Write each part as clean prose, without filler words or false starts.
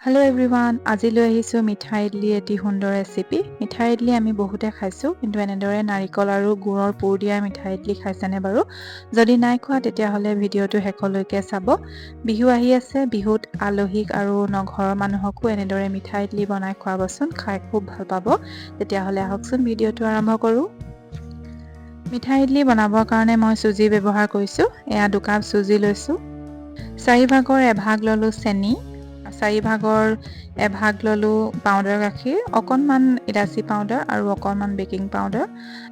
Hello' everyone, আজি লৈ আহিছোঁ মিঠা ইডলি এটি সুন্দৰ ৰেচিপি। মিঠা ইডলি আমি বহুতে খাইছোঁ, কিন্তু এনেদৰে নাৰিকল আৰু গুৰৰ পুৰ দিয়া মিঠা ইডলি খাইছেনে বাৰু? যদি নাই খোৱা, তেতিয়াহ'লে ভিডিঅ'টো শেষলৈকে চাব। বিহু আহি আছে, বিহুত আলহীক আৰু ঘৰৰ মানুহকো এনেদৰে মিঠা ইডলি বনাই খুৱাবচোন, খাই খুব ভাল পাব। তেতিয়াহ'লে আহকচোন, ভিডিঅ'টো আৰম্ভ কৰোঁ। মিঠা ইডলি বনাবৰ কাৰণে মই চুজি ব্যৱহাৰ কৰিছোঁ। এয়া 2 কাপ চুজি লৈছোঁ। চাৰিভাগৰ এভাগ ল'লোঁ চেনি, চাৰিভাগৰ এভাগ ল'লোঁ পাউডাৰ গাখীৰ, অকণমান ইলাচি পাউডাৰ আৰু অকণমান বেকিং পাউডাৰ।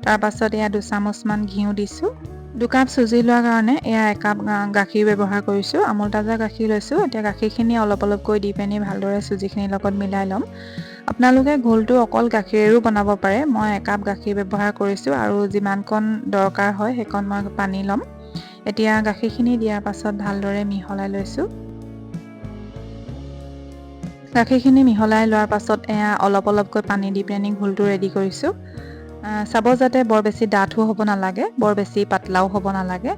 তাৰপাছত এয়া 2 চামুচমান ঘিউ দিছোঁ। 2 কাপ চুজি লোৱাৰ কাৰণে এয়া একাপ গাখীৰ ব্যৱহাৰ কৰিছোঁ। আমুল তাজা গাখীৰ লৈছোঁ। এতিয়া গাখীৰখিনি অলপ অলপকৈ দি পিনি ভালদৰে চুজিখিনিৰ লগত মিলাই ল'ম। আপোনালোকে ঘোলটো অকল গাখীৰেও বনাব পাৰে। মই একাপ গাখীৰ ব্যৱহাৰ কৰিছোঁ আৰু যিমানকণ দৰকাৰ হয়, সেইকণ মই পানী ল'ম। এতিয়া গাখীৰখিনি দিয়াৰ পাছত ভালদৰে মিহলাই লৈছোঁ। গাখীৰখিনি মিহলাই লোৱাৰ পাছত এয়া অলপ অলপকৈ পানী দি পিনি ঘোলটো ৰেডি কৰিছোঁ। চাব যাতে বৰ বেছি ডাঠো হ'ব নালাগে, বৰ বেছি পাতলাও হ'ব নালাগে।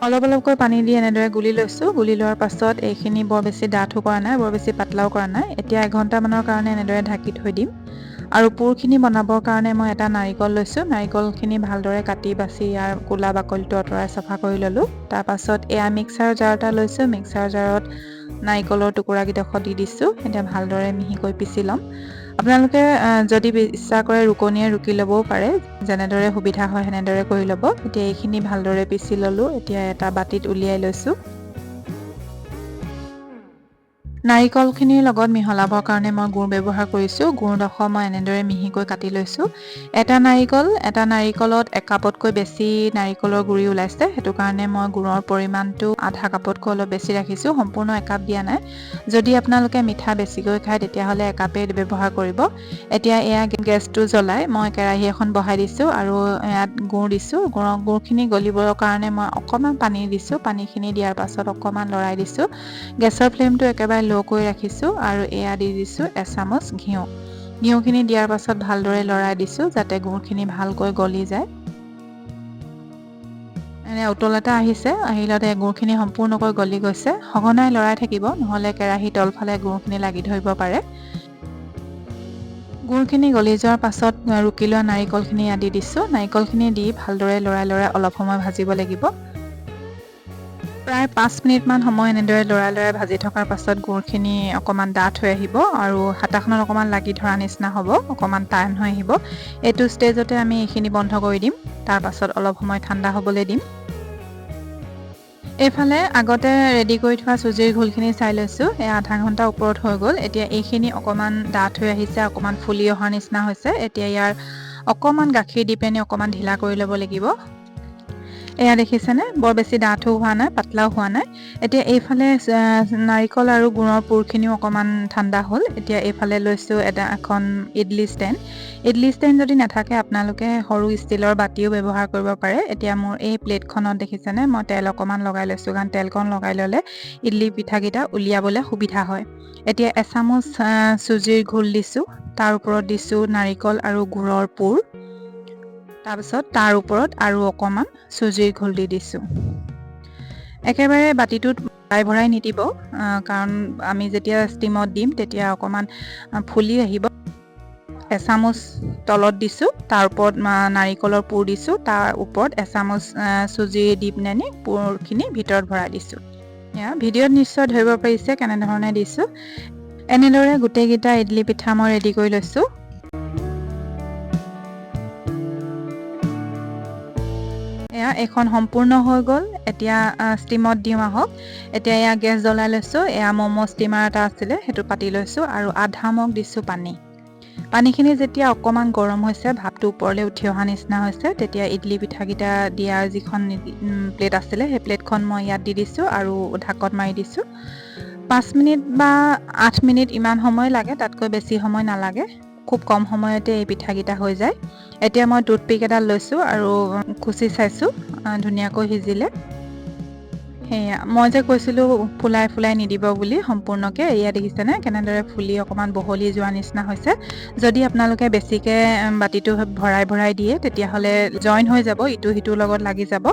অলপ অলপকৈ পানী দি এনেদৰে গুলি লৈছোঁ। গুলি লোৱাৰ পাছত এইখিনি বৰ বেছি ডাঠো কৰা নাই, বৰ বেছি পাতলাও কৰা নাই। এতিয়া এঘণ্টামানৰ কাৰণে এনেদৰে ঢাকি থৈ দিম। আৰু পুৰখিনি বনাবৰ কাৰণে মই এটা নাৰিকল লৈছোঁ। নাৰিকলখিনি ভালদৰে কাটি বাছি ইয়াৰ ক'লা বাকলিটো আঁতৰাই চাফা কৰি ল'লোঁ। তাৰপাছত এয়া মিক্সাৰ জাৰ এটা লৈছোঁ। মিক্সাৰ জাৰত নাৰিকলৰ টুকুৰাকেইডোখৰ দি দিছোঁ। এতিয়া ভালদৰে মিহিকৈ পিচি ল'ম। আপোনালোকে যদি ইচ্ছা কৰে, ৰুকনিয়ে ৰুকি ল'বও পাৰে। যেনেদৰে সুবিধা হয়, সেনেদৰে কৰি ল'ব। এতিয়া এইখিনি ভালদৰে পিচি ল'লোঁ। এতিয়া এটা বাতিত উলিয়াই লৈছোঁ। নাৰিকলখিনিৰ লগত মিহলাবৰ কাৰণে মই গুৰ ব্যৱহাৰ কৰিছোঁ। গুৰডোখৰ মই এনেদৰে মিহিকৈ কাটি লৈছোঁ। এটা নাৰিকল, এটা নাৰিকলত একাপতকৈ বেছি নাৰিকলৰ গুড়ি ওলাইছে। সেইটো কাৰণে মই গুৰৰ পৰিমাণটো আধা কাপতকৈ অলপ বেছি ৰাখিছোঁ, সম্পূৰ্ণ একাপ দিয়া নাই। যদি আপোনালোকে মিঠা বেছিকৈ খায়, তেতিয়াহ'লে একাপেই ব্যৱহাৰ কৰিব। এতিয়া এয়া গেছটো জ্বলাই মই কেৰাহী এখন বহাই দিছোঁ আৰু ইয়াত গুৰ দিছোঁ। গুৰখিনি গলিবৰ কাৰণে মই অকণমান পানী দিছোঁ। পানীখিনি দিয়াৰ পাছত অকণমান লৰাই দিছোঁ। গেছৰ ফ্লেমটো একেবাৰে ল' কৰি ৰাখিছোঁ আৰু এয়া দি দিছোঁ এচামুচ ঘিউ। ঘিউখিনি দিয়াৰ পাছত ভালদৰে লৰাই দিছোঁ, যাতে গুৰখিনি ভালকৈ গলি যায়। এনে উতল এটা আহিছে। আহিলতে গুৰখিনি সম্পূৰ্ণকৈ গলি গৈছে। সঘনাই লৰাই থাকিব, নহ'লে কেৰাহী তলফালে গুৰখিনি লাগি ধৰিব পাৰে। গুৰখিনি গলি যোৱাৰ পাছত ৰুকি লোৱা নাৰিকলখিনি ইয়াত দি দিছোঁ। নাৰিকলখিনি দি ভালদৰে লৰাই লৰাই অলপ সময় ভাজিব লাগিব। প্ৰায় 5 মিনিটমান সময় এনেদৰে লৰাই লৰাই ভাজি থকাৰ পাছত গুৰখিনি অকণমান ডাঠ হৈ আহিব আৰু হাতাখনত অকণমান লাগি ধৰা নিচিনা হ'ব, অকণমান টান হৈ আহিব। এইটো ষ্টেজতে আমি এইখিনি বন্ধ কৰি দিম। তাৰপাছত অলপ সময় ঠাণ্ডা হ'বলৈ দিম। এইফালে আগতে ৰেডি কৰি থোৱা চুজিৰ ঘোলখিনি চাই লৈছোঁ। এয়া আধা ঘণ্টা ওপৰত হৈ গ'ল। এতিয়া এইখিনি অকণমান ডাঠ হৈ আহিছে, অকণমান ফুলি অহাৰ নিচিনা হৈছে। এতিয়া ইয়াৰ অকণমান গাখীৰ দি পিনি অকণমান ঢিলা কৰি ল'ব লাগিব। এয়া দেখিছেনে, বৰ বেছি ডাঠো হোৱা নাই, পাতলাও হোৱা নাই। এতিয়া এইফালে নাৰিকল আৰু গুৰৰ পুৰখিনিও অকণমান ঠাণ্ডা হ'ল। এতিয়া এইফালে লৈছোঁ এখন ইডলি ষ্টেণ্ড। ইডলি ষ্টেণ্ড যদি নাথাকে, আপোনালোকে সৰু ষ্টীলৰ বাতিও ব্যৱহাৰ কৰিব পাৰে। এতিয়া মোৰ এই প্লেটখনত দেখিছেনে, মই তেল অকণমান লগাই লৈছোঁ, কাৰণ তেলকণ লগাই ল'লে ইডলি পিঠাকেইটা উলিয়াবলৈ সুবিধা হয়। এতিয়া এচামুচ চুজিৰ ঘোল দিছোঁ। তাৰ ওপৰত দিছোঁ নাৰিকল আৰু গুৰৰ পুৰ। তাৰপিছত তাৰ ওপৰত আৰু অকণমান চুজিৰ ঘোল দি দিছোঁ। একেবাৰে বাতিটোত ভৰাই ভৰাই নিদিব, কাৰণ আমি যেতিয়া ষ্টিমত দিম, তেতিয়া অকণমান ফুলি আহিব। এচামুচ তলত দিছোঁ, তাৰ ওপৰত নাৰিকলৰ পুৰ দিছোঁ, তাৰ ওপৰত এচামুচ চুজি দি পিনে পুৰখিনি ভিতৰত ভৰাই দিছোঁ। এয়া ভিডিঅ'ত নিশ্চয় ধৰিব পাৰিছে কেনেধৰণে দিছোঁ। এনেদৰে গোটেইকেইটা ইডলি পিঠা মই ৰেডি কৰি লৈছোঁ। এয়া এইখন সম্পূৰ্ণ হৈ গ'ল। এতিয়া ষ্টিমত দিওঁ আহক। এতিয়া এয়া গেছ জ্বলাই লৈছোঁ। এয়া ম'ম' ষ্টিমাৰ এটা আছিলে, সেইটো পাতি লৈছোঁ আৰু আধা মগ দিছোঁ পানী। পানীখিনি যেতিয়া অকণমান গৰম হৈছে, ভাপটো ওপৰলৈ উঠি অহা নিচিনা হৈছে, তেতিয়া ইডলি পিঠাকেইটা দিয়াৰ যিখন প্লেট আছিলে, সেই প্লেটখন মই ইয়াত দি দিছোঁ আৰু ঢাকন মাৰি দিছোঁ। 5 মিনিট বা 8 মিনিট ইমান সময় লাগে, তাতকৈ বেছি সময় নালাগে। খুব কম সময়তে এই পিঠাকেইটা হৈ যায়। এতিয়া মই টুথপিক এডাল লৈছোঁ আৰু খুচি চাইছোঁ, ধুনীয়াকৈ সিজিলে। সেয়া মই যে কৈছিলোঁ ফুলাই ফুলাই নিদিব বুলি সম্পূৰ্ণকৈ, এয়া দেখিছেনে কেনেদৰে ফুলি অকণমান বহলি যোৱা নিচিনা হৈছে। যদি আপোনালোকে বেছিকৈ বাতিটো ভৰাই ভৰাই দিয়ে, তেতিয়াহ'লে জইন হৈ যাব, ইটো সিটোৰ লগত লাগি যাব।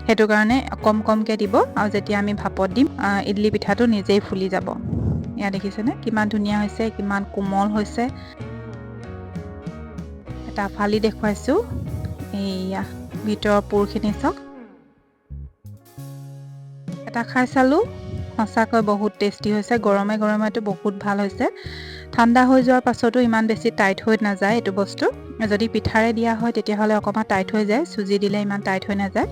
সেইটো কাৰণে কম কমকৈ দিব আৰু যেতিয়া আমি ভাপত দিম, ইডলি পিঠাটো নিজেই ফুলি যাব। এয়া দেখিছেনে, কিমান ধুনীয়া হৈছে, কিমান কোমল হৈছে। এটা ফালি দেখুৱাইছোঁ। এইয়া ভিতৰৰ পুৰখিনি চাওক। এটা খাই চালোঁ, সঁচাকৈ বহুত টেষ্টি হৈছে। গৰমে গৰমেতো বহুত ভাল হৈছে। ঠাণ্ডা হৈ যোৱাৰ পাছতো ইমান বেছি টাইট হৈ নাযায় এইটো বস্তু। যদি পিঠাৰে দিয়া হয়, তেতিয়াহ'লে অকণমান টাইট হৈ যায়। চুজি দিলে ইমান টাইট হৈ নাযায়।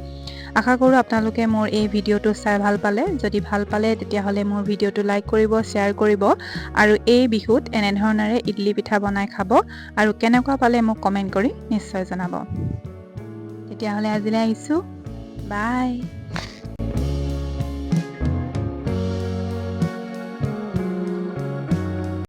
আশা কৰোঁ আপোনালোকে মোৰ এই ভিডিঅ'টো চাই ভাল পালে। যদি ভাল পালে, তেতিয়াহ'লে মোৰ ভিডিঅ'টো লাইক কৰিব, শ্বেয়াৰ কৰিব আৰু এই বিহুত এনেধৰণেৰে ইডলি পিঠা বনাই খাব আৰু কেনেকুৱা পালে মোক কমেণ্ট কৰি নিশ্চয় জনাব। তেতিয়াহ'লে আজিলৈ আহিছোঁ, বাই।